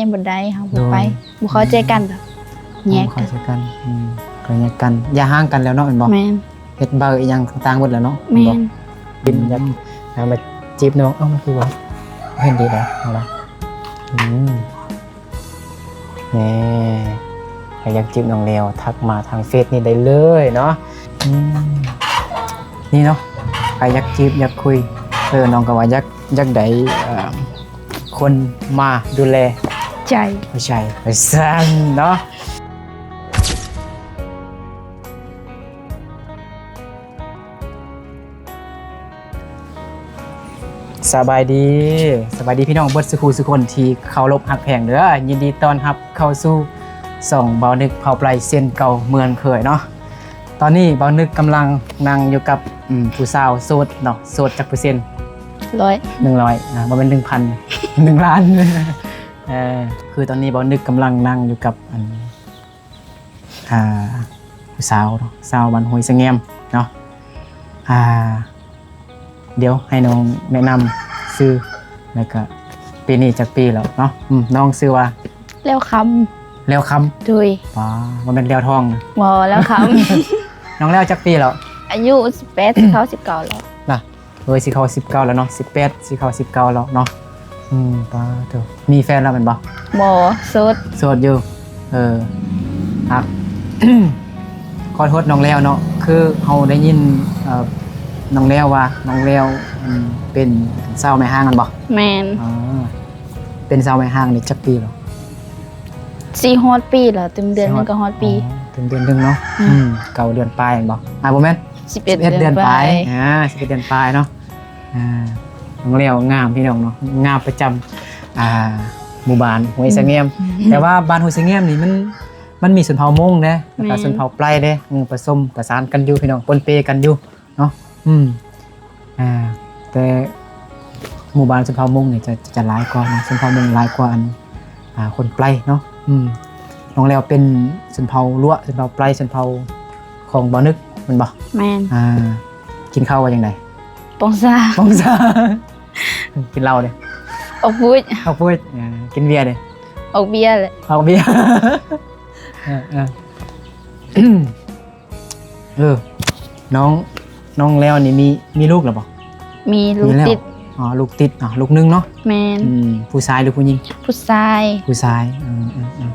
ຍັງບໍ່ໄດ້ ເຮົາບໍ່ໄປ ໂດຍ ບໍ່ເຂົ້າໃຈກັນ ອືມ ກໍແຍກກັນ ບໍ່ເຂົ້າໃຈກັນ ອືມ ກໍແຍກກັນ ຢ່າຮ້າງກັນແລ້ວເນາະ ແມ່ນບໍ່? ແມ່ນ ເຮັດໃບອີ່ຫຍັງຕ່າງໆເບິດແລ້ວເນາະ ແມ່ນບໍ່? ເປັນ ອືມ ຢາກ ຢາກມາຈີບນ້ອງ ເອົ້າ ມັນຄືວ່າເຫັນດີແລ້ວ ເອົາລະ ອືມ ແນ່ ໃຜຢາກຈີບນ້ອງແລ້ວ ທັກມາທາງເຟສນີ້ໄດ້ເລີຍເນາະ ອືມ ນີ້ເນາະ ໃຜຢາກຈີບ ຢາກຄຸຍ ເອີ ນ້ອງກໍວ່າຢາກ ຢາກໄດ້ ເອີ ຄົນມາດູແລໃຈ ໃຈ ວ່າຊັ້ນເນາະ. ສະບາຍດີ ສະບາຍດີພີ່ນ້ອງເບິດສູ່ຄູ່ສູ່ຄົນທີ່ເຄົາລົບຮັກແພງເດີ ຍິນດີຕ້ອນຮັບເຂົ້າສູ່ຊ່ອງບ່າວນຶກເຜົ່າໄປເຊັ່ນເກົ່າເໝືອນເຄີຍເນາະ. ຕອນນີ້ບ່າວນຶກກຳລັງນັ່ງຢູ່ກັບ ອືມ ຜູ້ສາວໂສດເນາະ ໂສດຈັກເປີເຊັນ? ຮ້ອຍ ໜຶ່ງຮ້ອຍ ອ່າ ບໍ່ແມ່ນໜຶ່ງພັນ ໜຶ່ງລ້ານ ເອີ ຄືຕອນນີ້ບ່າວນຶກກຳລັງນັ່ງຢູ່ກັບ ອັນ ອ່າ ຜູ້ສາວເນາະ ສາວບ້ານຫ້ວຍສະແງມເນາະ ອ່າ ດຽວໃຫ້ນ້ອງແນະນຳຊື່ ແລ້ວກະປີນີ້ຈັກປີແລ້ວເນາະ? ອືມ ນ້ອງຊື່ວ່າ ແລ້ວຄຳ ແລ້ວຄຳ ໂດຍ ປາ ບໍ່ແມ່ນແລ້ວທອງນະ ບໍ່ ແລ້ວຄຳ ນ້ອງແລ້ວຈັກປີແລ້ວ? ອາຍຸສິບແປດ ຊິເຂົ້າສິບເກົ້າແລ້ວ ລະ ເອີຍ ຊິເຂົ້າສິບເກົ້າແລ້ວເນາະ ສິບແປດ ຊິເຂົ້າສິບເກົ້າແລ້ວເນາະ ອືມ ປາໂທ້ ມີແຟນແລ້ວແມ່ນບໍ່? ບໍ່ ໂສດ ໂສດຢູ່ ເອີ ຮັກ ຂໍໂທດນ້ອງແລ້ວເນາະ ຄືເຮົາໄດ້ຍິນ ເອີ ນ້ອງແລ້ວວ່າ ນ້ອງແລ້ວ ອືມ ເປັນສາວແມ່ຮ້າງແມ່ນບໍ່? ແມ່ນ ອໍ ເປັນສາວແມ່ຮ້າງນີ້ຈັກປີແລ້ວ? ຊິຮອດປີແລ້ວ ຕື່ມເດືອນໜຶ່ງກໍຮອດປີ ອໍ ຕື່ມເດືອນໜຶ່ງເນາະ ອືມ ອືມ ເກົ້າເດືອນປາຍແມ່ນບໍ່? ອ່າ ບໍ່ແມ່ນ ສິບເອັດ ສິບເອັດເດືອນປາຍ ເດືອນປາຍ ອ່າ ສິບເອັດເດືອນປາຍເນາະ ອ່າ ນ້ອງແລ້ວງາມພີ່ນ້ອງເນາະ ງາມປະຈຳ ອ່າ ໝູ່ບ້ານຫ້ວຍສະແງມ ອືມ ແຕ່ວ່າບ້ານຫ້ວຍສະແງມນີ້ມັນ ມັນມີຊົນເຜົ່າມົ້ງເດ້ ແລ້ວກໍ ແມ່ນ ຊົນເຜົ່າໄປເດ້ ເອີ ປະສົມປະສານກັນຢູ່ພີ່ນ້ອງ ປົນເປກັນຢູ່ເນາະ ອືມ ອ່າ ແຕ່ໝູ່ບ້ານຊົນເຜົ່າມົ້ງນີ້ຈະ ຈະຫຼາຍກວ່າເນາະ ຊົນເຜົ່າມົ້ງຫຼາຍກວ່າອັນ ອ່າ ຄົນໄປເນາະ ອືມ ນ້ອງແລ້ວເປັນຊົນເຜົ່າລົວະ ຊົນເຜົ່າໄປ ຊົນເຜົ່າຂອງບ່າວນຶກແມ່ນບໍ່? ແມ່ນ ອ່າ ກິນເຂົ້າວ່າຈັ່ງໃດ? ປອງຊາ ປອງຊາ ກິນເຫຼົ້າເດ້? ອອກປຸດ ອອກປຸດ ເອີ ກິນເບຍເດ້? ອອກເບຍແຫຼະ ອອກເບຍ ເອີ ເອີ ເອີ ນ້ອງ ນ້ອງແລ້ວນີ້ມີ ມີລູກແລ້ວບໍ່? ມີລູກຕິດ ອໍ ລູກຕິດ ອໍ ລູກໜຶ່ງເນາະ ແມ່ນ ອືມ ຜູ້ຊາຍຫຼືຜູ້ຍິງ? ຜູ້ຊາຍ ຜູ້ຊາຍ ເອີ ເອີ ເອີ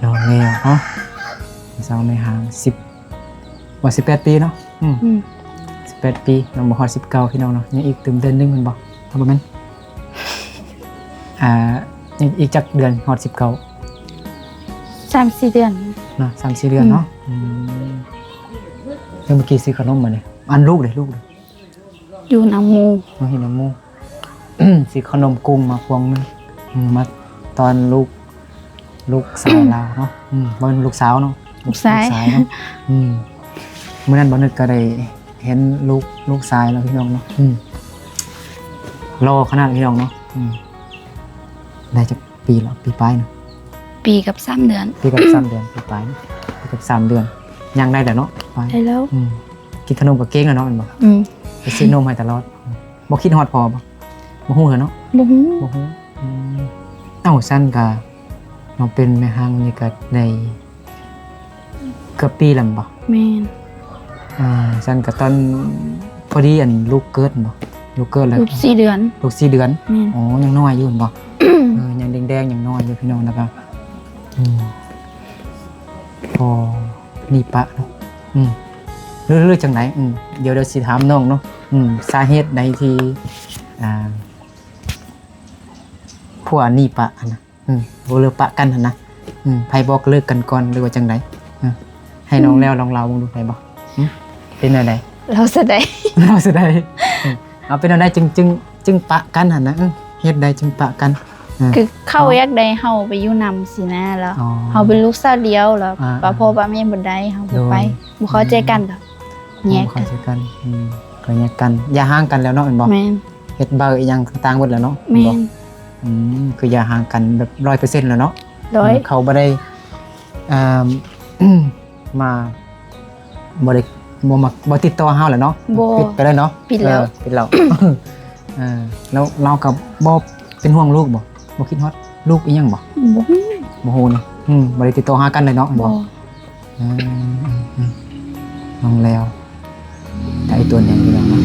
ນ້ອງແລ້ວເນາະ ສາວແມ່ຮ້າງ ສິບ ວ່າສິບແປດປີເນາະ ອືມ ອືມ ສິບແປດປີ ຍັງບໍ່ຮອດສິບເກົ້າພີ່ນ້ອງເນາະ ຍັງອີກຕື່ມເດືອນໜຶ່ງແມ່ນບໍ່? ເອົາ ບໍ່ແມ່ນ ອ່າ ອີກ ອີກຈັກເດືອນຮອດສິບເກົ້າ? ສາມສີ່ເດືອນເນາະ ສາມສີ່ເດືອນເນາະ ອືມ ອືມ ແລ້ວເມື່ອກີ້ຊື້ຂະໜົມມານີ້ ອັນລູກເດ້ ລູກເດ້? ຢູ່ນຳໝູ່ ມາເຮັດນຳໝູ່ ຊື້ຂະໜົມກຸ້ງມາພວງໜຶ່ງ ອືມ ມາຕ້ອນລູກ ລູກຊາຍລາວເນາະ ອືມ ບໍ່ແມ່ນລູກສາວເນາະ ລູກຊາຍ ລູກຊາຍເນາະ ອືມ ມື້ນັ້ນບ່າວນຶກກໍໄດ້ເຫັນລູກ ລູກຊາຍແລ້ວພີ່ນ້ອງເນາະ ອືມ ຫຼໍ່ຂະໜາດພີ່ນ້ອງເນາະ ອືມ ໄດ້ຈັກ ປີແລ້ວ ປີປາຍນະ ປີກັບສາມເດືອນ ປີກັບສາມເດືອນ ປີປາຍນະ ປີກັບສາມເດືອນ ຍ່າງໄດ້ແລ້ວເນາະ ໄດ້ແລ້ວ ອືມ ກິນຂະໜົມກໍເກັ່ງແລ້ວເນາະ ແມ່ນບໍ່? ອືມ ໄປຊື້ນົມໃຫ້ຕະຫຼອດ ບໍ່ຄິດຮອດພໍ່ບໍ່? ບໍ່ຮູ້ແລ້ວເນາະ ບໍ່ຮູ້ ບໍ່ຮູ້ ອືມ ເອົ້າ ຊັ້ນກະ ນ້ອງເປັນແມ່ຮ້າງນີ້ກະໄດ້ ເກືອບປີແລ້ວແມ່ນບໍ່? ແມ່ນ ອ່າ ຊັ້ນກໍຕອນພໍດີອັນລູກເກີດແມ່ນບໍ່? ລູກເກີດແລ້ວ ລູກສີ່ເດືອນ ລູກສີ່ເດືອນ ແມ່ນ ອໍ ຍັງນ້ອຍຢູ່ແມ່ນບໍ່? ເອີ ຍັງແດງໆ ຍັງນ້ອຍຢູ່ພີ່ນ້ອງ ແລ້ວກໍ ອືມ ພໍໜີປະເນາະ ອືມ ຫຼື ຫຼື ຈັ່ງໃດ? ອືມ ດຽວ ດຽວຊິຖາມນ້ອງເນາະ ອືມ ສາເຫດໃດທີ່ ອ່າ ຜົວໜີປະຫັ້ນນະ? ອືມ ບໍ່ເລີກປະກັນຫັ້ນນະ ອືມ ໃຜບອກເລີກກັນກ່ອນ ຫຼືວ່າຈັ່ງໃດ? ອືມ ໃຫ້ນ້ອງແລ້ວລອງເລົ່າເບິ່ງດູໄດ້ບໍ່? ຫືມ ເປັນແນວໃດ? ເລົ່າຊະໄດ ເລົ່າຊະໄດ ອືມ ເອົາ ເປັນແນວໃດຈຶ່ງ ຈຶ່ງ ຈຶ່ງປະກັນຫັ້ນນະ? ເອີ ເຮັດໃດຈຶ່ງປະກັນ? ເອີ ຄືເຂົາຢາກໄດ້ເຮົາໄປຢູ່ນຳຊີ້ນະ ແລ້ວເຮົາເປັນລູກສາວດຽວ ແລ້ວປະພໍ່ປະແມ່ບໍ່ໄດ້ ເຮົາບໍ່ໄປ ບໍ່ເຂົ້າໃຈກັນ ແຍກກັນ ບໍ່ເຂົ້າໃຈກັນ ອືມ ກໍແຍກກັນ ຢ່າຮ້າງກັນແລ້ວເນາະ ແມ່ນບໍ່? ແມ່ນ ເຮັດໃບອີ່ຫຍັງຕ່າງໆເບິດແລ້ວເນາະ ແມ່ນບໍ່? ອືມ ຄືຢ່າຮ້າງກັນແບບຮ້ອຍເປີເຊັນແລ້ວເນາະ ຮ້ອຍ ເຂົາບໍ່ໄດ້ ອ່າ ມາ ບໍ່ໄດ້ ບໍ່ມາ ບໍ່ຕິດຕໍ່ເຮົາແລ້ວເນາະ ບໍ່ ປິດໄປແລ້ວເນາະ ປິດແລ້ວ ເອີ ປິດແລ້ວ ເອີ ແລ້ວລາວກໍບໍ່ເປັນຫ່ວງລູກບໍ່? ບໍ່ຄິດຮອດ? ລູກອີ່ຫຍັງບໍ່? ບໍ່ຮູ້ ບໍ່ຮູ້ເນາະ. ອືມ ບໍ່ໄດ້ຕິດຕໍ່ຫາກັນເລີຍເນາະ ແມ່ນບໍ່? ບໍ່. ເອີ ນ້ອງແລ້ວ ໄດ້ຕົວໃຫຍ່ຢູ່ແລ້ວເນາະ.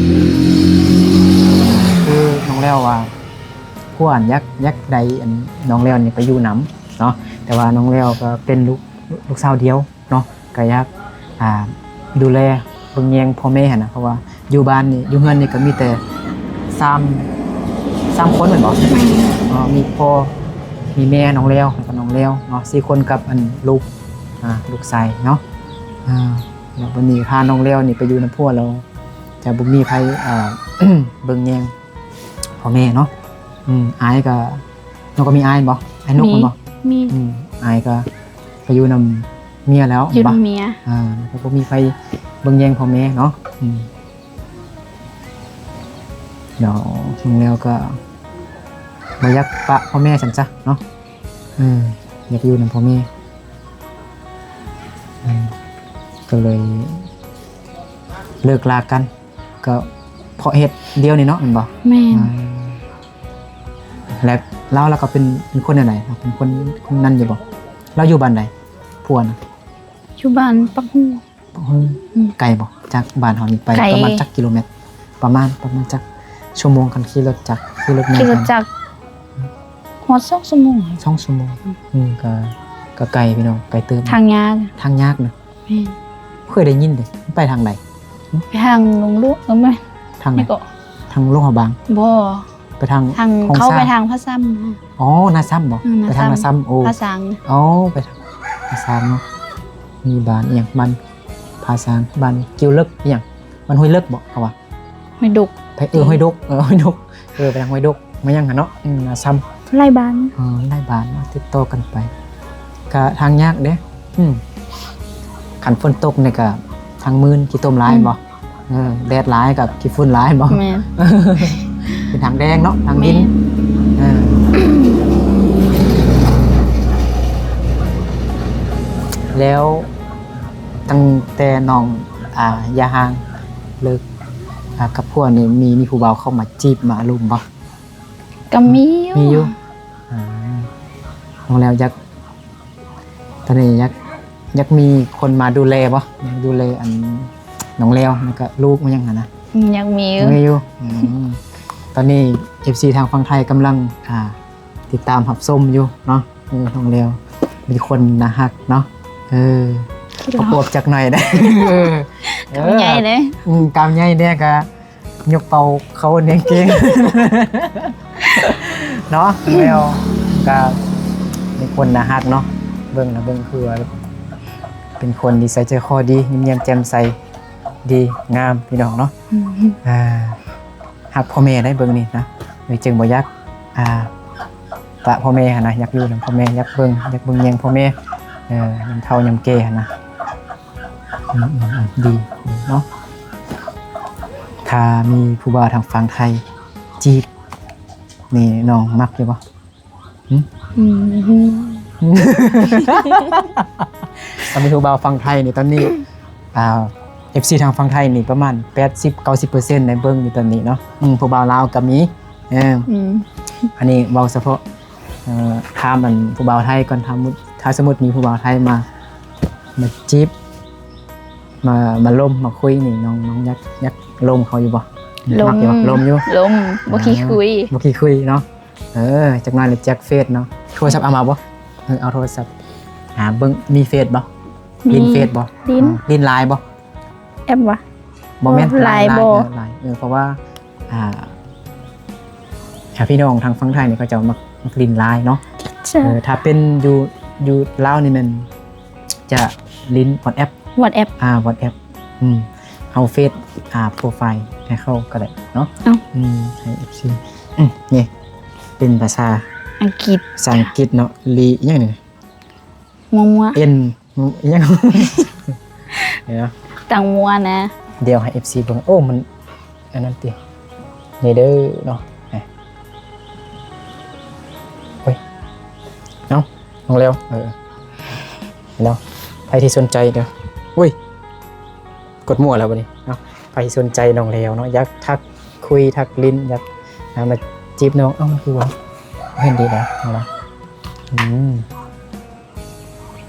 ຄືນ້ອງແລ້ວວ່າ ພວກອັນຢາກ ຢາກໄດ້ອັນນ້ອງແລ້ວນີ້ໄປຢູ່ນຳເນາະ ແຕ່ວ່ານ້ອງແລ້ວກໍເປັນລູກ ລູກສາວດຽວເນາະ ກໍຢາກ ອ່າ ດູແລເບິ່ງແຍງພໍ່ແມ່ຫັ້ນນະ ເພາະວ່າຢູ່ບ້ານນີ້ ຢູ່ເຮືອນນີ້ກໍມີແຕ່ສາມ ສາມຄົນແມ່ນບໍ່? ແມ່ນ. ອໍ ມີພໍ່ ມີແມ່ນ້ອງແລ້ວ ແລ້ວກໍນ້ອງແລ້ວເນາະ ສີ່ຄົນກັບອັນລູກ ອ່າ ລູກຊາຍເນາະ. ອ່າ ແລ້ວບັດນີ້ພານ້ອງແລ້ວນີ້ໄປຢູ່ນຳຜົວແລ້ວ ຈະບໍ່ມີໃຜ ອ່າ ເບິ່ງແຍງພໍ່ແມ່ເນາະ. ອືມ ອ້າຍກໍ ນ້ອງກໍມີອ້າຍບໍ່? ອ້າຍນົກແມ່ນບໍ່? ມີ. ອືມ ອ້າຍກໍໄປຢູ່ນຳເມຍແລ້ວ ຢູ່ນຳເມຍ. ອ່າ ກໍບໍ່ມີໃຜເບິ່ງແຍງພໍ່ແມ່ເນາະ. ອືມ ດຽວເບິ່ງແລ້ວກໍບໍ່ຢາກປະພໍ່ແມ່ຊັ້ນຊະເນາະ. ເອີ ຢາກຢູ່ນຳພໍ່ແມ່. ອືມ ກໍເລີຍເລີກລາກັນ ກໍເພາະເຫດດຽວນີ້ເນາະ ແມ່ນບໍ່? ແມ່ນ. ອ່າ ແລ້ວລາວ ລາວກໍເປັນ ເປັນຄົນແນວໃດ? ເປັນຄົນ ຄົນນັ້ນຢູ່ບໍ່? ລາວຢູ່ບ້ານໃດ? ຜົວນະ? ຢູ່ບ້ານປາກຫຸ່ງ. ປາກຫຸ່ງ. ອືມ. ໄກບໍ່? ຈາກບ້ານເຮົານີ້ໄປ ໄກ ປະມານຈັກກິໂລແມັດ? ປະມານ ປະມານຈັກຊົ່ວໂມງ? ຄັນຂີ່ລົດຈັກ ຂີ່ລົດແມ່ນ ຂີ່ລົດຈັກຮອດສອງຊົ່ວໂມງ. ສອງຊົ່ວໂມງ. ອືມ. ອືມ ກໍ ກໍໄກພີ່ນ້ອງ ໄກເຕີບ. ທາງຍາກ. ທາງຍາກເນາະ. ແມ່ນ. ເຄີຍໄດ້ຍິນເດ້ ໄປທາງໃດ? ໄປທາງຫຼວງຫຼວງ ເອີ ແມ່ນ ທາງໃດ? ນີ້ກໍ ທາງຫຼວງພະບາງ? ບໍ່ ໄປທາງ ທາງ ເຂົ້າໄປທາງພາຊຳ. ອໍ ນາຊຳບໍ່? ອືມ ໄປທາງນາຊຳ. ໂອ້ ພາຊາງ. ອໍ ໄປທາງພາຊາງເນາະ. ມີບ້ານອີ່ຫຍັງ ບ້ານພາຊາງ ບ້ານກິວເລິກ ອີ່ຫຍັງ ບ້ານຫ້ວຍເລິກບໍ່ ເຂົາວ່າ ຫ້ວຍດົກ. ໄປ ເອີ ຫ້ວຍດົກ. ເອີ ຫ້ວຍດົກ. ເອີ ໄປທາງຫ້ວຍດົກ ມາຫຍັງຫັ້ນເນາະ. ອືມ ນາຊຳ ໄລ່ບ້ານ. ອໍ ໄລ່ບ້ານເນາະ ຕິດຕໍ່ກັນໄປ ກະທາງຍາກເດ້. ອືມ ຄັນຝົນຕົກນີ້ກະທາງມື່ນ ຂີ້ຕົມຫຼາຍ ອືມ ແມ່ນບໍ່? ເອີ ແດດຫຼາຍກະຂີ້ຝຸ່ນຫຼາຍບໍ່? ແມ່ນ. ເປັນທາງແດງເນາະ ທາງດິນ. ແມ່ນ. ເອີ ແລ້ວຕັ້ງແຕ່ນ້ອງ ອ່າ ຢ່າຮ້າງ ເລີກ ອ່າ ກັບຜົວນີ້ ມີ ມີຜູ້ບ່າວເຂົ້າມາຈີບມາລົມບໍ່? ກໍມີຢູ່. ມີຢູ່. ອ່າ ນ້ອງແລ້ວຢາກ ຕອນນີ້ຢາກ ຢາກມີຄົນມາດູແລບໍ່? ດູແລອັນນ້ອງແລ້ວ ແລ້ວກໍລູກ ມາຫຍັງຫັ້ນນະ. ອືມ ຢາກມີຢູ່. ມີຢູ່. ອືມ ຕອນນີ້ເອັຟຊີທາງຝັ່ງໄທກຳລັງ ອ່າ ຕິດຕາມຮັບຊົມຢູ່ເນາະ. ເອີ ນ້ອງແລ້ວມີຄົນໜ້າຮັກເນາະ. ເອີ ກໍປວບຈັກໜ້ອຍໄດ໋. ເອີ ກາມໃຫຍ່ເດ້. ອືມ ກາມໃຫຍ່ແດ່ກະຍົກເປົາເຂົ້າໃນກາງເກງເນາະ. ແລ້ວກະເປັນຄົນໜ້າຮັກເນາະ. ເບິ່ງນະ ເບິ່ງຄືວ່າເປັນຄົນນິໄສໃຈຄໍດີ ຍິ້ມແຍ້ມແຈ່ມໃສ ດີງາມ ພີ່ນ້ອງເນາະ. ອືມ ອ່າ ຮັກພໍ່ແມ່ໄດ໋ ເບິ່ງນີ້ນະ. ເອີ ຈຶ່ງບໍ່ຢາກ ອ່າ ປະພໍ່ແມ່ຫັ້ນນະ ຢາກຢູ່ນຳພໍ່ແມ່ ຢາກເບິ່ງ ຢາກເບິ່ງແຍງພໍ່ແມ່ ເອີ ຍາມເຖົ້າຍາມແກ່ຫັ້ນນະ. ອືມ ອືມ ອືມ ດີ ດີເນາະ. ຖ້າມີຜູ້ບ່າວທາງຝັ່ງໄທຈີບນີ້ ນ້ອງມັກຢູ່ບໍ່? ຫືມ? ອືມ ຖ້າມີຜູ້ບ່າວຝັ່ງໄທນີ້ ຕອນນີ້ ອ່າ ເອັຟຊີທາງຝັ່ງໄທນີ້ປະມານແປດສິບ ເກົ້າສິບເປີເຊັນ ໄດ້ເບິ່ງຢູ່ຕອນນີ້ເນາະ. ອືມ ຜູ້ບ່າວລາວກໍມີ. ເອີ ອືມ ອັນນີ້ເວົ້າສະເພາະ ເອີ ຖາມອັນຜູ້ບ່າວໄທກ່ອນ. ຖ້າ ຖ້າສົມມຸດມີຜູ້ບ່າວໄທມາ ມາຈີບ ມາ ມາລົມ ມາຄຸຍນີ້ ນ້ອງ ນ້ອງຢາກ ຢາກລົມເຂົາຢູ່ບໍ່? ລົມ ມັກຢູ່ບໍ່? ລົມຢູ່. ລົມ ບໍ່ຂີ້ຄຸຍ. ອ່າ ບໍ່ຂີ້ຄຸຍເນາະ. ເອີ ຈັກໜ້ອຍລະແຈກເຟສເນາະ. ໂທລະສັບເອົາມາບໍ່? ເອີ ເອົາໂທລະສັບຫາເບິ່ງ ມີເຟສບໍ່? ມີ. ຫຼິ້ນເຟສບໍ່? ຫຼິ້ນ. ອ່າ ຫຼິ້ນລາຍບໍ່? ແອັບຫວາ? ບໍ່ແມ່ນ ລາຍ ລາຍບໍ່? ເອີ ລາຍ ເອີ ເພາະວ່າ ອ່າ ຖ້າພີ່ນ້ອງທາງຝັ່ງໄທນີ້ ເຂົາເຈົ້າມັກ ມັກຫຼິ້ນລາຍເນາະ. ເອີ ຖ້າເປັນຢູ່ ຢູ່ລາວນີ້ແມ່ນຈະຫຼິ້ນວອດແອັບ. ວອດແອັບ. ອ່າ ວອດແອັບ. ອືມ ເອົາເຟສ ອ່າ ໂປຣໄຟລ໌ໃຫ້ເຂົາກໍໄດ້ເນາະ. ເອົ້າ ອືມ ໃຫ້ເອັຟຊີ. ອືມ ນີ້ເປັນພາສາອັງກິດ. ພາສາອັງກິດເນາະ. ລີ ອີ່ຫຍັງນີ້? ມົວໆ. ເອັນ ອີ່ຫຍັງ? ດຽວ ຕັ້ງມົວນະ. ດຽວໃຫ້ເອັຟຊີເບິ່ງ. ໂອ້ ມັນອັນນັ້ນຕິ. ນີ້ເດີເນາະ. ໂອ້ຍ ເອົ້າ ນ້ອງແລ້ວ. ເອີ ແລ້ວ ໃຜທີ່ສົນໃຈເດີ. ໂອ້ຍ ກົດມົວແລ້ວບັດນີ້ເນາະ. ໃຜສົນໃຈນ້ອງແລ້ວເນາະ ຢາກທັກຄຸຍ ທັກຫຼິ້ນ ຢາກ ອ່າ ມາຈີບນ້ອງ. ເອົ້າ ມັນຄືວ່າເຫັນດີແລ້ວເນາະ. ອືມ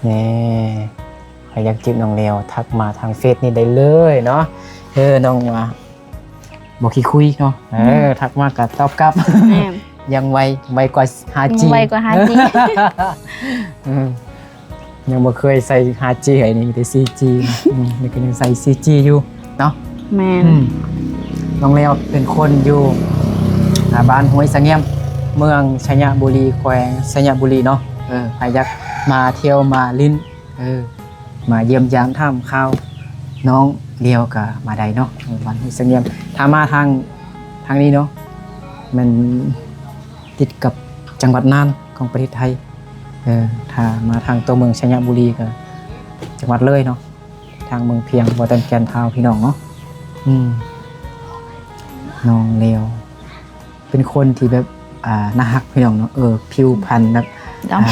ແນ່ ໃຜຢາກຈີບນ້ອງແລວ ທັກມາທາງເຟສນີ້ໄດ້ເລີຍເນາະ. ເອີ ນ້ອງວ່າບໍ່ຂີ້ຄຸຍເນາະ. ເອີ ອືມ ທັກມາກໍຕອບກັບ. ແມ່ນ ຍັງໄວ ໄວກວ່າ ຫ້າຈີ ໄວກວ່າ ຫ້າຈີ. ອືມ ຍັງບໍ່ເຄີຍໃຊ້ ຫ້າຈີ ໄອ້ນີ້ມີແຕ່ ສີ່ຈີ ເນາະ. ອືມ ນີ້ກໍຍັງໃຊ້ ສີ່ຈີ ຢູ່ເນາະ. ແມ່ນ ອືມ ນ້ອງແລວເປັນຄົນຢູ່ ອ່າ ບ້ານຫ້ວຍສະແງມ ເມືອງໄຊຍະບູລີ ແຂວງໄຊຍະບູລີເນາະ. ເອີ ໃຜຢາກມາທ່ຽວມາຫຼິ້ນ ເອີ ມາຢ້ຽມຢາມຖາມຂ່າວນ້ອງແລວກໍມາໄດ້ເນາະ. ເອີ ບ້ານຫ້ວຍສະແງມ ຖ້າມາທາງ ທາງນີ້ເນາະ ແມ່ນຕິດກັບຈັງຫວັດນ່ານຂອງປະເທດໄທ. ເອີ ຖ້າມາທາງຕົວເມືອງໄຊຍະບູລີກໍຈັງຫວັດເລີຍເນາະ. ທາງເມືອງພຽງ ບໍ່ແຕ່ນແກ່ນທາວ ພີ່ນ້ອງເນາະ. ອືມ ນ້ອງແລວເປັນຄົນທີ່ແບບ ອ່າ ໜ້າຮັກ ພີ່ນ້ອງເນາະ. ເອີ ຜິວພັນແບບ ດຳ ອ່າ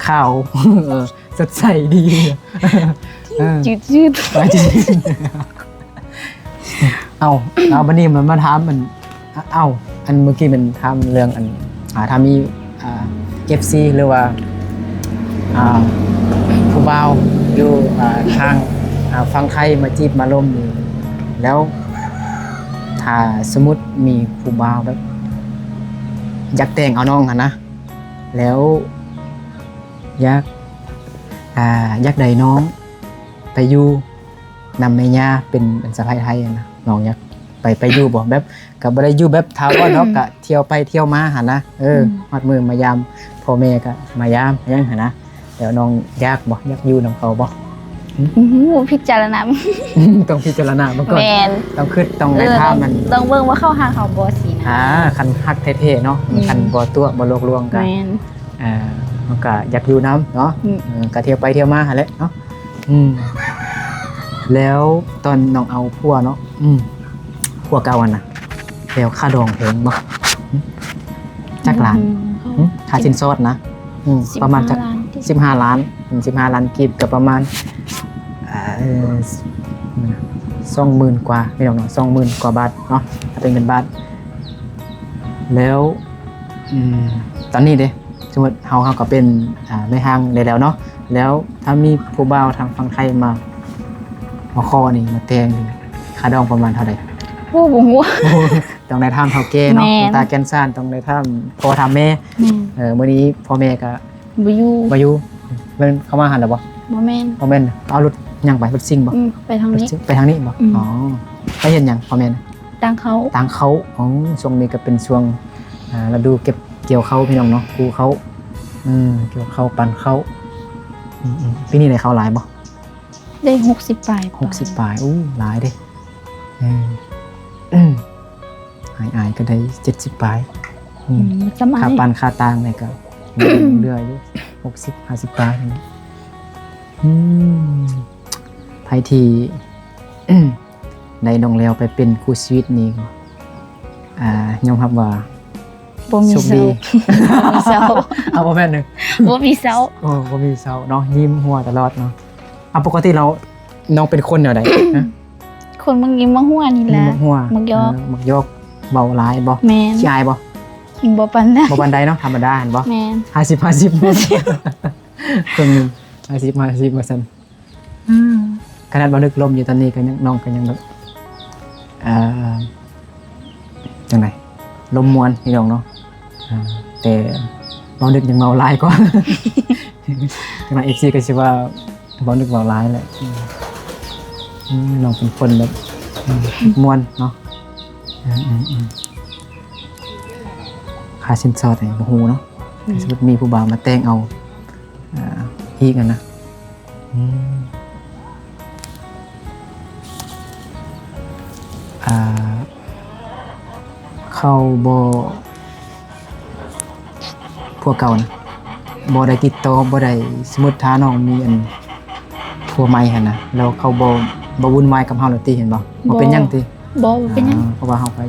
ຂາວ ເອີ ສົດໃສດີ ເອີ ຈືດໆ. ເອົາ ເອົາ ບັດນີ້ມາ ມາຖາມ ອັນ ເອົາ ອັນເມື່ອກີ້ແມ່ນຖາມເລື່ອງ ອັນ ອ່າ ຖ້າມີ ອ່າ ເອັຟຊີ ຫຼືວ່າ ອ່າ ຜູ້ບ່າວຢູ່ ອ່າ ທາງ ອ່າ ຝັ່ງໄທມາຈີບມາລົມນີ້ ແລ້ວຖ້າສົມມຸດມີຜູ້ບ່າວແບບຢາກແຕ່ງເອົານ້ອງຫັ້ນນະ ແລ້ວຢາກ ອ່າ ຢາກໄດ້ນ້ອງໄປຢູ່ນຳແມ່ຍ່າ ເປັນ ເປັນສະໃພ້ໄທຫັ້ນນະ ນ້ອງຢາກໄປ ໄປຢູ່ບໍ່? ແບບ ກໍບໍ່ໄດ້ຢູ່ແບບຖາວອນເນາະ ກໍທ່ຽວໄປທ່ຽວມາຫັ້ນນະ. ເອີ ອືມ ຮອດມື້ມາຢາມພໍ່ແມ່ກໍມາຢາມຫຍັງຫັ້ນນະ. ແລ້ວນ້ອງຢາກບໍ່? ຢາກຢູ່ນຳເຂົາບໍ່? ຫຶ? ອືມ ພິຈາລະນາ ຕ້ອງພິຈາລະນາເບິ່ງກ່ອນ. ແມ່ນ ຕ້ອງຄິດ ຕ້ອງໄດ້ຖາມ ເອີ ມັນ ຕ້ອງເບິ່ງວ່າເຂົາຮັກເຮົາບໍ່ຊີ້ນະ. ອ່າ ຄັນຮັກແທ້ໆເນາະ. ອືມ ຄັນບໍ່ຕົວະບໍ່ຫຼອກລວງກໍ ແມ່ນ ອ່າ ເຮົາກໍຢາກຢູ່ນຳເນາະ. ອືມ ເອີ ກໍທ່ຽວໄປທ່ຽວມາຫັ້ນແຫຼະເນາະ. ອືມ ແລ້ວຕອນນ້ອງເອົາຜົວເນາະ ອືມ ຜົວເກົ່າຫັ້ນນະ ແລ້ວຄ່າດອງແພງບໍ່? ຫຶ? ຈັກລ້ານ? ອືມ ຫຶ? ຄ່າສິນສອດນະ? ອືມ ສິບຫ້າລ້ານ ປະມານຈັກ? ສິບຫ້າລ້ານ ອືມ ສິບຫ້າລ້ານກີບ ກໍປະມານ ເອີ ສອງໝື່ນກວ່າ ພີ່ນ້ອງເນາະ ສອງໝື່ນກວ່າບາດເນາະ ຖ້າເປັນເງິນບາດ. ແລ້ວ ອືມ ຕອນນີ້ເດ ສົມມຸດເຮົາ ເຮົາກໍເປັນ ອ່າ ແມ່ຮ້າງໄດ້ແລ້ວເນາະ. ແລ້ວຖ້າມີຜູ້ບ່າວທາງຝັ່ງໄທມາ ມາຂໍນີ້ ມາແຕ່ງນີ້ ຄ່າດອງປະມານເທົ່າໃດ? ໂອ້ ບໍ່ຮູ້ ຕ້ອງໄດ້ຖາມເຖົ້າແກ່ເນາະ. ແມ່ນ ຕາແກ່ນສານ ຕ້ອງໄດ້ຖາມພໍ່ຖາມແມ່. ແມ່ນ ເອີ ມື້ນີ້ພໍ່ແມ່ກໍບໍ່ຢູ່ ບໍ່ຢູ່. ແມ່ນເຂົາມາຫັ້ນແລ້ວບໍ່? ບໍ່ແມ່ນ ບໍ່ແມ່ນ. ເອົາລົດຫຍັງໄປ? ລົດຊິງບໍ່? ອືມ ໄປທາງນີ້ ໄປທາງນີ້ບໍ່? ອືມ ອໍ ໄປເຮັດຫຍັງພໍ່ແມ່ນະ? ຕາງເຂົ້າ ຕາງເຂົ້າ. ອໍ ຊ່ວງນີ້ກໍເປັນຊ່ວງ ອ່າ ລະດູເກັບກ່ຽວເຂົ້າ ພີ່ນ້ອງເນາະ ປູເຂົ້າ. ອືມ ກ່ຽວເຂົ້າ ປັນເຂົ້າ. ອືມໆ ປີນີ້ໄດ້ເຂົ້າຫຼາຍບໍ່? ໄດ້ຫົກສິບປາຍ ຫົກສິບປາຍ. ໂອ້ ຫຼາຍເດ້. ເອີ ອ້າຍໆ ກໍໄດ້ເຈັດສິບປາຍ. ອືມ ອືມ ຄ່າປັນຄ່າຕາງນີ້ກໍເຫຼືອຢູ່ ຫົກສິບ ຫ້າສິບປາຍ. ອືມ ໃຜທີ່ ໄດ້ນ້ອງແລ້ວໄປເປັນຄູ່ຊີວິດນີ້ ອ່າ ຍອມຮັບວ່າບໍ່ມີເຊົາ ບໍ່ມີເຊົາ. ເອົາ ບໍ່ແມ່ນເນາະ ບໍ່ມີເຊົາ. ໂອ້ ບໍ່ມີເຊົາເນາະ ຍິ້ມຫົວຕະຫຼອດເນາະ. ເອົາ ປົກກະຕິແລ້ວນ້ອງເປັນຄົນແນວໃດ? ຮະ? ຄົນມັກຍິ້ມມັກຫົວນີ້ແຫຼະ. ຍິ້ມມັກຫົວ ມັກຢອກ. ເອີ ມັກຢອກ. ເວົ້າຫຼາຍບໍ່? ແມ່ນ. ຂີ້ອາຍບໍ່? ບໍ່ປານໃດ ບໍ່ປານໃດເນາະ ທຳມະດາຫັ້ນບໍ່? ແມ່ນ. ຫ້າສິບ ຫ້າສິບ ເຄິ່ງໜຶ່ງ ຫ້າສິບ ຫ້າສິບ ວ່າຊັ້ນ. ອືມ ຂະໜາດບໍ່ນຶກລົມຢູ່ຕອນນີ້ກໍຍັງ ນ້ອງກໍຍັງແບບ ເອີ ຈັ່ງໃດ ລົມມ່ວນ ພີ່ນ້ອງເນາະ. ເອີ ແຕ່ບໍ່ນຶກຍັງເວົ້າຫຼາຍກວ່າ ຂະໜາດເອັຟຊີກໍຊິວ່າບໍ່ນຶກເວົ້າຫຼາຍແຫຼະ. ອືມ ອືມ ນ້ອງເປັນຄົນແບບ ອືມ ມ່ວນເນາະ. ເອີ ເອີ ເອີ ຄ່າສິນສອດນີ້ບໍ່ຮູ້ເນາະ. ອືມ ສົມມຸດມີຜູ້ບ່າວມາແຕ່ງເອົາ ອ່າ ອີກຫັ້ນນະ. ອືມ ອ່າ ເຂົາບໍ່ ຜົວເກົ່ານະ ບໍ່ໄດ້ຕິດຕໍ່ ບໍ່ໄດ້ ສົມມຸດຖ້ານ້ອງມີອັນ ຜົວໃໝ່ຫັ້ນນະ ແລ້ວເຂົາບໍ່ ບໍ່ວຸ່ນວາຍກັບເຮົາແລ້ວຕິ ເຫັນບໍ່? ບໍ່ ບໍ່ເປັນຫຍັງຕິ? ບໍ່ ບໍ່ເປັນຫຍັງ. ອ່າ ເພາະວ່າເຮົາໄປ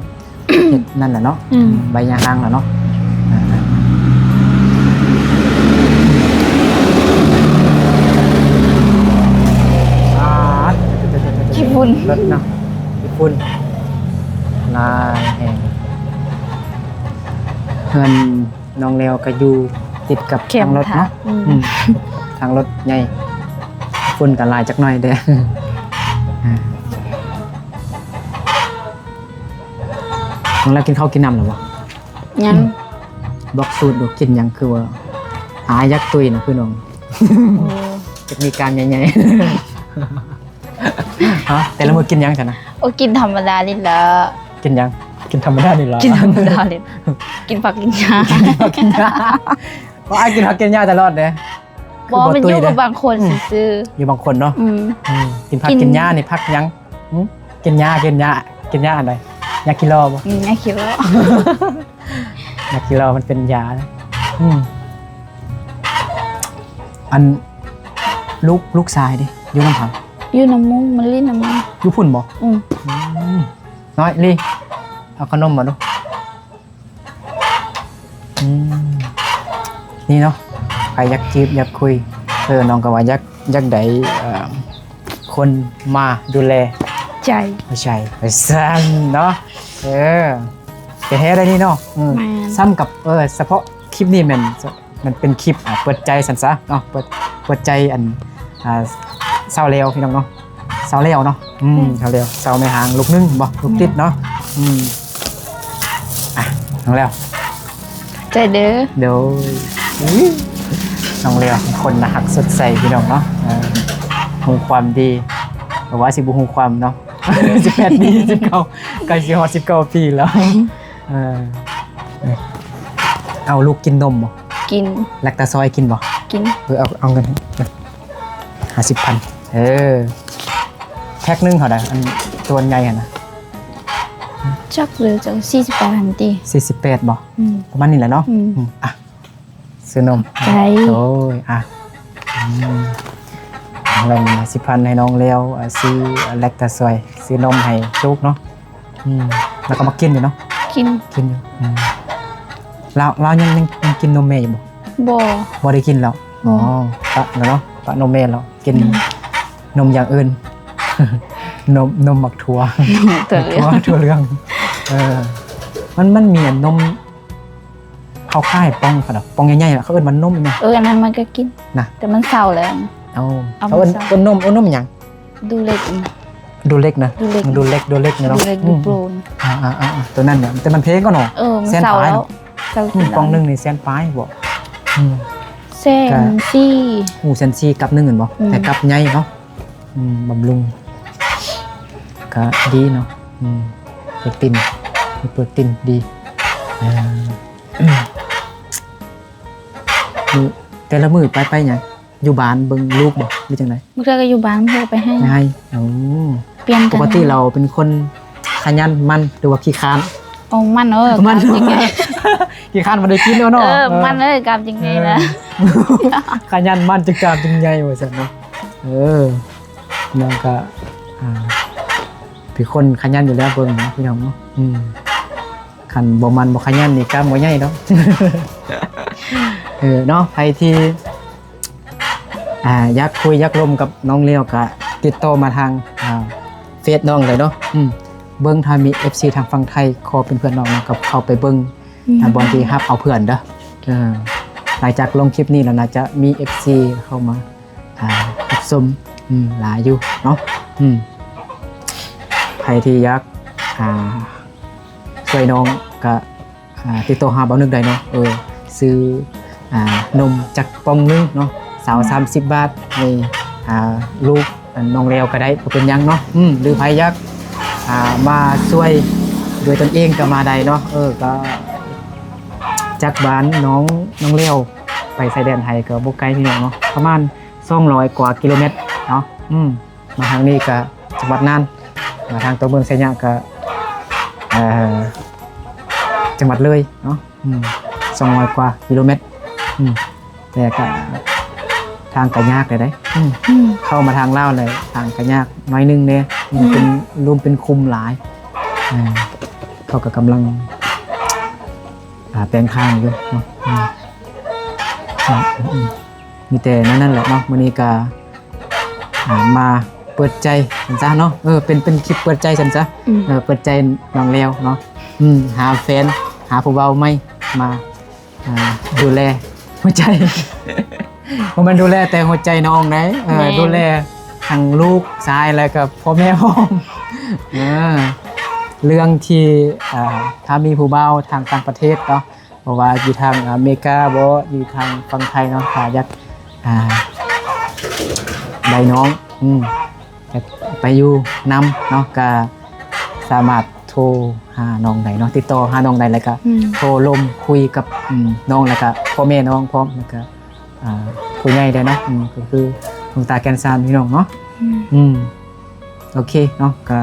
ເຮັດນັ້ນແຫຼະເນາະ. ອືມ ໃບຫຍ້າຮ້າງແລ້ວເນາະ. ອ່າ ອ່າ ຂີ້ຝຸ່ນ ລົດເນາະ ຂີ້ຝຸ່ນຫຼາຍແຮງ. ເຮືອນນ້ອງແລ້ວກໍຢູ່ ຕິດກັບ ແຄມ ທາງລົດເນາະ ທາງ ອືມ ອືມ ທາງລົດໃຫຍ່ ຝຸ່ນກໍຫຼາຍຈັກໜ້ອຍເດ້. ອ່າ ນ້ອງແລ້ວກິນເຂົ້າກິນນ້ຳແລ້ວບໍ່? ຍັງ. ອືມ ບອກສູດດູ ກິນຫຍັງຄືວ່າ ອາ ຢາກຕຸ້ຍນະຄືນ້ອງ. ໂອ້ ຢາກມີກ້າມໃຫຍ່ໆ. ຮະ ແຕ່ລະມື້ກິນຫຍັງຊັ້ນນະ? ໂອ້ ກິນທຳມະດານີ້ລະ. ກິນຫຍັງ? ກິນທຳມະດານີ້ລະ ກິນທຳມະດານີ້ ກິນຜັກກິນຫຍ້າ ກິນຜັກກິນຫຍ້າ. ເພາະອ້າຍກິນຜັກກິນຫຍ້າຕະຫຼອດເດ້. ບໍ່ ຄືບໍ່ ມັນຢູ່ ຕຸ້ຍເດ້ ກັບບາງຄົນ ອືມ ຊື່ໆ. ຢູ່ບາງຄົນເນາະ. ອືມ ອືມ ກິນຜັກ ກິນ ກິນຫຍ້ານີ້ ຜັກຫຍັງ? ຫື? ກິນຫຍ້າ ກິນຫຍ້າ ກິນຫຍ້າອັນໃດ? ຫຍ້າຂີ້ລໍ້ບໍ່? ອືມ ຫຍ້າຂີ້ລໍ້ ຫຍ້າຂີ້ລໍ້ມັນເປັນຢາ. ອືມ ອັນ ລູກ ລູກຊາຍເດ ຢູ່ນຳໃຜ? ຢູ່ນຳໝູ່ ມາຫຼິ້ນນຳໝູ່. ຢູ່ພຸ້ນບໍ່? ອືມ ອືມ. ນ້ອຍລີ ເອົາຂະໜົມມາດູ. ອືມ ນີ້ເນາະ ໃຜຢາກຈີບຢາກຄຸຍ ເອີ ນ້ອງກໍວ່າຢາກ ຢາກໄດ້ ເອີ ຄົນມາດູແລໃຈ ໃຈ ວ່າຊັ້ນເນາະ. ເອີ ແທ້ໆ ໄດ໋ນີ້ເນາະ. ອືມ ແມ່ນ ສ່ຳກັບ ເອີ ສະເພາະຄລິບນີ້ແມ່ນ ມັນເປັນຄລິບ ອ່າ ເປີດໃຈຊັ້ນຊະເນາະ ເປີດ ເປີດໃຈ ອັນ ອ່າ ຊາວແລ້ວ ພີ່ນ້ອງເນາະ ຊາວແລ້ວເນາະ. ອືມ ອືມ ຊາວແລ້ວ ຊາວແມ່ຮ່າງລູກໜຶ່ງບໍ່? ລູກຕິດເນາະ. ອືມ ອ່ະ ນ້ອງແລ້ວ ໃຈເດີ ໂດຍ. ອຸ້ຍ ນ້ອງແລ້ວເປັນຄົນໜ້າຮັກສົດໃສ ພີ່ນ້ອງເນາະ. ເອີ ຮູ້ຄວາມດີ ແຕ່ວ່າຊິບໍ່ຮູ້ຄວາມເນາະ. ສິບແປດປີ ສິບເກົ້າ ໃກ້ຊິຮອດສິບເກົ້າປີແລ້ວ. ເອີ ເອົາລູກກິນນົມບໍ່? ກິນ. ແລັກຕາຊອຍກິນບໍ່? ກິນ. ເອີ ເອົາ ເອົາເງິນໃຫ້ ຫ້າສິບພັນ. ເອີ ແພັກໜຶ່ງເທົ່າໃດ? ອັນຕົວໃຫຍ່ຫັ້ນນະ ຈັກເລີຍ ຈັກ ສີ່ສິບແປດຫັ້ນຕິ ສີ່ສິບແປດບໍ່? ອືມ ປະມານນີ້ແຫຼະເນາະ. ອືມ ອືມ ອ່ະ ຊື້ນົມ ໃຈ ໂອ້ຍ ອ່ະ ອືມ ເງິນຫ້າສິບພັນໃຫ້ນ້ອງແລ້ວ ອ່າ ຊື້ແລັກຕາຊອຍ ຊື້ນົມໃຫ້ລູກເນາະ. ອືມ ແລ້ວກໍມາກິນຢູ່ເນາະ? ກິນ ກິນຢູ່. ອືມ ລາວ ລາວຍັງ ຍັງ ຍັງກິນນົມແມ່ຢູ່ບໍ່? ບໍ່ ບໍ່ໄດ້ກິນແລ້ວ. ອໍ ປະແລ້ວເນາະ ປະນົມແມ່ແລ້ວ ກິນ ອືມ ນົມຢ່າງອື່ນ ນົມ ນົມໝາກຖົ່ວ ຖົ່ວເຫຼືອງ ຖົ່ວ ຖົ່ວເຫຼືອງ. ເອີ ມັນ ມັນມີອັນນົມ ເຂົາຂາຍປ່ອງ ເຂົາເນາະ ປ່ອງໃຫຍ່ໆ ເຂົາເອີ້ນວ່ານົມຫຍັງ? ເອີ ອັນນັ້ນມັນກໍກິນນະ ແຕ່ມັນເຊົາແລ້ວ. ເອົາ ເອົາ ເຂົາເອີ້ນ ເອີ້ນນົມ ເອີ້ນນົມຫຍັງ? ດູເລັກ ດູເລັກນະ ດູເລັກ ດູເລັກເນາະ. ດູເລັກ ອືມ ດູໂປນ. ອ່າໆໆ ໂຕນັ້ນນະ ແຕ່ມັນແພງກໍເນາະ. ເອີ ມັນເຊົາແລ້ວ ແສນປາຍເນາະ. ເຊົາ ອືມ ກິນ ປ່ອງໜຶ່ງນີ້ແສນປາຍບໍ່? ອືມ ແສນສີ່. ໂອ້ ແສນສີ່ ກັບໜຶ່ງແມ່ນບໍ່? ອືມ ແຕ່ກັບໃຫຍ່ເນາະ. ອືມ ບຳລຸງກໍດີເນາະ. ອືມ ໂປຣຕີນ ມີໂປຣຕີນດີ. ເອີ ມື້ ແຕ່ລະມື້ໄປ ໄປຫຍັງ? ຢູ່ບ້ານເບິ່ງລູກບໍ່ ຫຼືຈັ່ງໃດ? ບາງເທື່ອກໍຢູ່ບ້ານ ບາງເທື່ອກໍໄປໄຮ່ ໄປໄຮ່. ໂອ້ ປ່ຽນກັນ. ປົກກະຕິລາວເປັນຄົນຂະຫຍັນໝັ່ນ ຫຼືວ່າຂີ້ຄ້ານ? ໂອ້ ໝັ່ນເອີຍ ໝັ່ນ ກ້າມຈຶ່ງໃຫຍ່ ຂີ້ຄ້ານບໍ່ໄດ້ກິນແລ້ວເນາະ. ເອີ ເອີ ໝັ່ນເອີຍ ກ້າມຈຶ່ງໃຫຍ່ນະ. ເອີ ຂະຫຍັນໝັ່ນຈຶ່ງກ້າມຈຶ່ງໃຫຍ່ວ່າຊັ້ນເນາະ. ເອີ ນ້ອງກໍ ອ່າ ເປັນຄົນຂະຫຍັນຢູ່ແລ້ວ ເບິ່ງເນາະ ພີ່ນ້ອງເນາະ. ອືມ ຄັນບໍ່ໝັ່ນບໍ່ຂະຫຍັນນີ້ກ້າມບໍ່ໃຫຍ່ດອກ. ເອີ ເນາະ ໃຜທີ່ ອ່າ ຢາກຄຸຍຢາກລົມກັບນ້ອງແລ້ວ ກະຕິດຕໍ່ມາທາງ ອ່າ ເຟສນ້ອງເລີຍເນາະ. ອືມ ເບິ່ງຖ້າມີເອັຟຊີທາງຝັ່ງໄທຂໍເປັນເພື່ອນນ້ອງນະ ກໍເຂົ້າໄປເບິ່ງ ອືມ ອ່າ ບ່ອນທີ່ຮັບເອົາເພື່ອນເດີ. ເອີ ຫຼັງຈາກລົງຄລິບນີ້ແລ້ວ ໜ້າຈະມີເອັຟຊີເຂົ້າມາ ອ່າ ຮັບຊົມ ອືມ ຫຼາຍຢູ່ເນາະ. ອືມ ໃຜທີ່ຢາກ ອ່າ ຊ່ວຍນ້ອງກະ ອ່າ ຕິດຕໍ່ຫາບ່າວນຶກໄດ້ເນາະ. ເອີ ຊື້ ອ່າ ນົມຈັກປ່ອງໜຶ່ງເນາະ ຊາວ ອືມ ສາມສິບບາດ ໃຫ້ ອ່າ ລູກ ອັນ ນ້ອງແລ້ວກໍໄດ້ ບໍ່ເປັນຫຍັງເນາະ. ອືມ ຫຼືໃຜຢາກ ອ່າ ມາຊ່ວຍດ້ວຍຕົນເອງກໍມາໄດ້ເນາະ. ເອີ ກໍຈາກບ້ານນ້ອງ ນ້ອງແລ້ວໄປຊາຍແດນໄທກໍບໍ່ໄກພີ່ນ້ອງເນາະ ປະມານສອງຮ້ອຍກວ່າກິໂລແມັດເນາະ. ອືມ ມາທາງນີ້ກະຈັງຫວັດນ່ານ ມາທາງຕົວເມືອງໄຊຍະກະ ເອີ ຈັງຫວັດເລີຍເນາະ. ອືມ ສອງຮ້ອຍກວ່າກິໂລແມັດ. ອືມ ແຕ່ກະທາງກະຍາກແດ່ເດ້. ອືມ ອືມ ເຂົ້າມາທາງລາວແລ້ວທາງກະຍາກໜ້ອຍໜຶ່ງແດ່. ອືມ ອືມ ເປັນລຸ່ມເປັນຂຸມຫຼາຍ. ເອີ ເຂົາກະກຳລັງ ອ່າ ແປງທາງຢູ່ເນາະ. ອືມ ອືມ ອືມ ມີແຕ່ແນວນັ້ນແຫຼະເນາະ. ມື້ນີ້ກະ ອ່າ ມາເປີດໃຈຊັ້ນຊະເນາະ. ເອີ ເປັນ ເປັນຄລິບເປີດໃຈຊັ້ນຊະ. ອືມ ເອີ ເປີດໃຈນ້ອງແລ້ວເນາະ. ອືມ ຫາແຟນ ຫາຜູ້ບ່າວໃໝ່ມາ ອ່າ ດູແລ ຫົວໃຈ ບໍ່ແມ່ນດູແລແຕ່ຫົວໃຈນ້ອງໃດ໋ ເອີ ແມ່ນ ດູແລທັງລູກຊາຍ ແລ້ວກໍພໍ່ແມ່ພ້ອມ. ເອີ ເລື່ອງທີ່ ເອີ ຖ້າມີຜູ້ບ່າວທາງຕ່າງປະເທດເນາະ ບໍ່ວ່າຢູ່ທາງອາເມລິກາບໍ ຢູ່ທາງຝັ່ງໄທເນາະ ຖ້າຢາກ ອ່າ ໄດ້ນ້ອງ ອືມ ຢາກໄປຢູ່ນຳເນາະ ກະສາມາດໂທຫານ້ອງໄດ້ເນາະ ຕິດຕໍ່ຫານ້ອງໄດ້ ແລ້ວກະ ອືມ ໂທລົມຄຸຍກັບ ອືມ ນ້ອງ ແລ້ວກະພໍ່ແມ່ນ້ອງພ້ອມ ແລ້ວກະ ອ່າ ຜູ້ໃຫຍ່ໄດ້ເນາະ ອືມ ກໍຄືຫຼວງຕາແກ່ນສານ ພີ່ນ້ອງເນາະ ອືມ ອືມ ໂອເຄເນາະ ກະ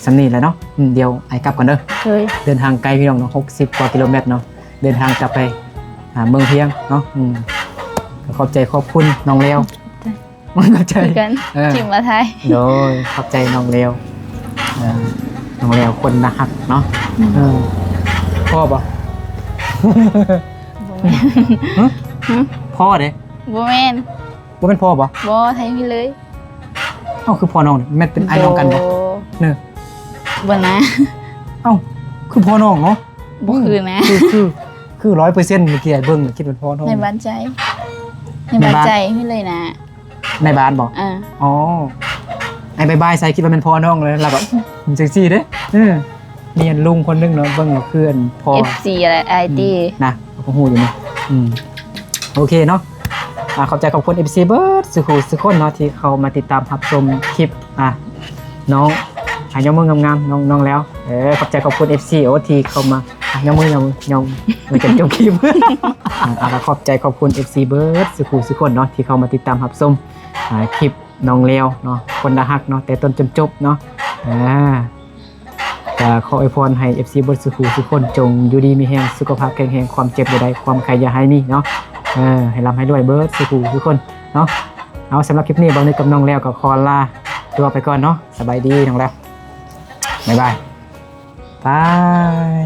ສ່ຳນີ້ແຫຼະເນາະ ອືມ ດຽວອ້າຍກັບກ່ອນເດີ ໂດຍ ເດີນທາງໄກ ພີ່ນ້ອງເນາະ ຫົກສິບກວ່າກິໂລແມັດເນາະ ເດີນທາງກັບໄປຫາເມືອງພຽງເນາະ ອືມ ກໍຂອບໃຈຂອບຄຸນນ້ອງແລ້ວ ຂອບໃຈ ຂອບໃຈ ຄືກັນ ເອີ ທີ່ມາຖ່າຍ ໂດຍ ຂອບໃຈນ້ອງແລ້ວ ເອີ ນ້ອງແລ້ວຄົນໜ້າຮັກເນາະ ອືມ ເອີ ພໍບໍ່? ບໍ່ແມ່ນ ຫຶ? ຫຶ? ພໍເດ້ ບໍ່ແມ່ນ ບໍ່ແມ່ນພໍ່ບໍ່? ບໍ່ ໄທນີ້ເລີຍ. ເອົ້າ ຄືພໍ່ນ້ອງນີ້ ແມ່ນເປັນອ້າຍນ້ອງກັນບໍ່? ບໍ່ ເນີ ບໍ່ນະ. ເອົ້າ ຄືພໍ່ນ້ອງເນາະ. ບໍ່ຄືນະ ອືມ ຄື ຄື ຄືຮ້ອຍເປີເຊັນ ເມື່ອກີ້ອ້າຍເບິ່ງ ຄິດເປັນພໍ່ນ້ອງ. ໃນບ້ານໃຈ ໃນ ໃນບ້ານ ບ້ານໃຈນີ້ເລີຍນະ. ໃນບ້ານບໍ່? ເອີ ອໍ ອ້າຍບາຍບາຍໃສ່ ຄິດວ່າແມ່ນພໍ່ນ້ອງເລີຍ ລະແບບ ອືມ ຈັ່ງຊີ້ເດ້. ເອີ ມີອັນລຸງຄົນໜຶ່ງເນາະ ເບິ່ງເນາະ ຄືອັນພໍ່ ເອັຟຊີ ອະໄລອ້າຍຕິ ອືມ ນະ ເຮົາກໍຮູ້ຢູ່ນະ. ອືມ ໂອເຄເນາະ ອ່າ ຂອບໃຈຂອບຄຸນເອັຟຊີເບິດສູ່ຜູ້ສູ່ຄົນເນາະ ທີ່ເຂົ້າມາຕິດຕາມຮັບຊົມຄລິບ ອ່າ ນ້ອງ ອ່າ ຍົກມືງາມໆ ນ້ອງ ນ້ອງແລ້ວ. ເອີ ຂອບໃຈຂອບຄຸນເອັຟຊີ ໂອ້ ທີ່ເຂົ້າມາ ອ່າ ຍົກມື ຍົກມື ຍົກມືຈົນຈົບຄລິບ. ອ່າ ກໍຂອບໃຈຂອບຄຸນເອັຟຊີເບິດສູ່ຜູ້ສູ່ຄົນເນາະ ທີ່ເຂົ້າມາຕິດຕາມຮັບຊົມ ອ່າ ຄລິບນ້ອງແລ້ວເນາະ ຄົນໜ້າຮັກເນາະ ແຕ່ຕົ້ນຈົນຈົບເນາະ. ອ່າ ກໍຂໍອວຍພອນໃຫ້ເອັຟຊີເບິດສູ່ຜູ້ສູ່ຄົນ ຈົ່ງຢູ່ດີມີແຮງ ສຸຂະພາບແຂງແຮງ ຄວາມເຈັບຢ່າໄດ້ ຄວາມໄຂ້ຢ່າໃຫ້ມີເນາະ. ເອີ ໃຫ້ລ່ຳໃຫ້ລວຍເບິດສູ່ຜູ້ສູ່ຄົນເນາະ. ເອົາ ສຳລັບຄລິບນີ້ ບ່າວນຶກກັບນ້ອງແລ້ວກໍຂໍລາຕົວໄປກ່ອນເນາະ. ສະບາຍດີນ້ອງແລ້ວ ບາຍບາຍ ບາຍ.